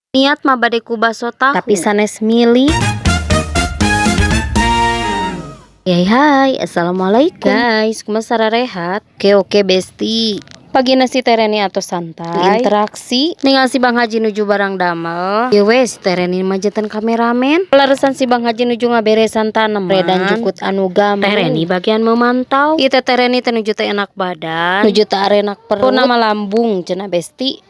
Niat mah bade ku baso tahu, tapi sanes milik. Hai hai, assalamualaikum guys, kumaha sararehat? Oke oke besti. Pagi nasi tereni atau santai interaksi ningal si Bang Haji nuju barang damel. Ieu we si Tereni mah janten kameramen. Laleresan si Bang Haji nuju ngaberesan taneman dan jukut anu gambreng. Tereni bagian memantau. Ieu teh Tereni teh nuju teu enak badan, nuju teu arenak perut, nama lambung cenah, besti.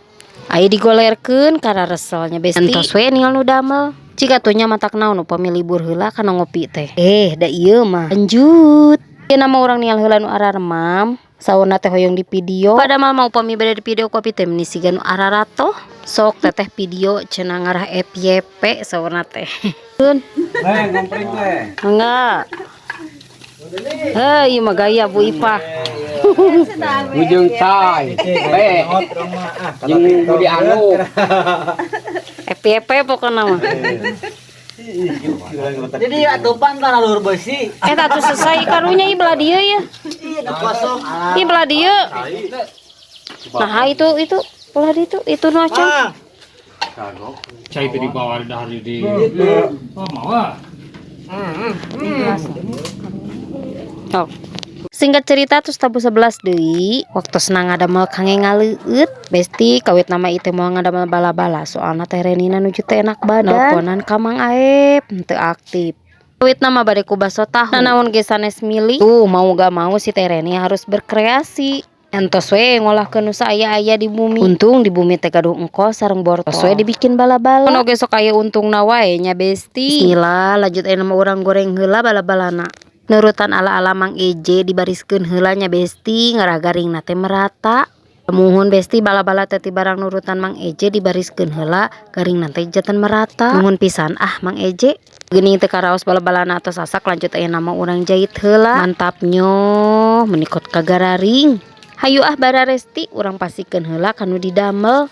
Aya digolerkeun karena reselnya, besti. Entos we ningal nu damel. Jika tuh nya matak naon upami libur heula kana ngopi teh. Eh, da ieu mah. Lanjut. Ieu nama urang ningal heula nu araremam. Saurna teh hoyong di video. Padahal mah upami bade di video kopi teh meni siga nu araratoh. Sok teteh video cenah, ngarah FYP saurna teh. Eh, ngompreng teh. Enggak. Hei, ieu mah gaya Bu Ipah. Ujung cai. Be. Jeung Budi Anu. FYP pokokna mah. Jadi atupan tanah luhur besi. Eh, atuh selesai karunya ieu belah dieu ya. Iya, kosong. Ieu belah dieu. Nah, itu belah ditu itu nu acan. Cai itu dibawa dari di. Oh, mau ah. Oh. Singkat cerita, terus tabuh 11 deui waktu senang ngadamel kangge ngaleueut, besti. Kawit nama itu mau ngadamel bala-bala, soalna teh Renina nuju teu enak badan, nelponan ka Mang Aep teu aktif. Kawit nama bade ku baso tahu, nanaon ge sanes milik tuh. Mau gak mau si teh Reni harus berkreasi. Entos we ngolahkeun nu saaya-aya di bumi. Untung di bumi teh gaduh engkos sareng bortol. Tos we dibikin bala-bala. Kono ge sok aya untungna wae nya, besti. Bismillah, lanjut ayeuna mah urang goreng heula bala-balana. Nurutan ala-ala Mang Eje, dibariskeun heula nya, besti, ngarah garingna teh merata. Muhun besti, bala-bala teh ti barang nurutan Mang Eje dibariskeun heula, garingna teh janten merata. Nuhun pisan ah, Mang Eje. Geuning teu karaos bala-balana atos asak, lanjut ayeuna mah urang jait heula. Mantap nyoh, meuni kot kagararing. Hayu ah, bararesti, urang pasikeun heula kanu didamel.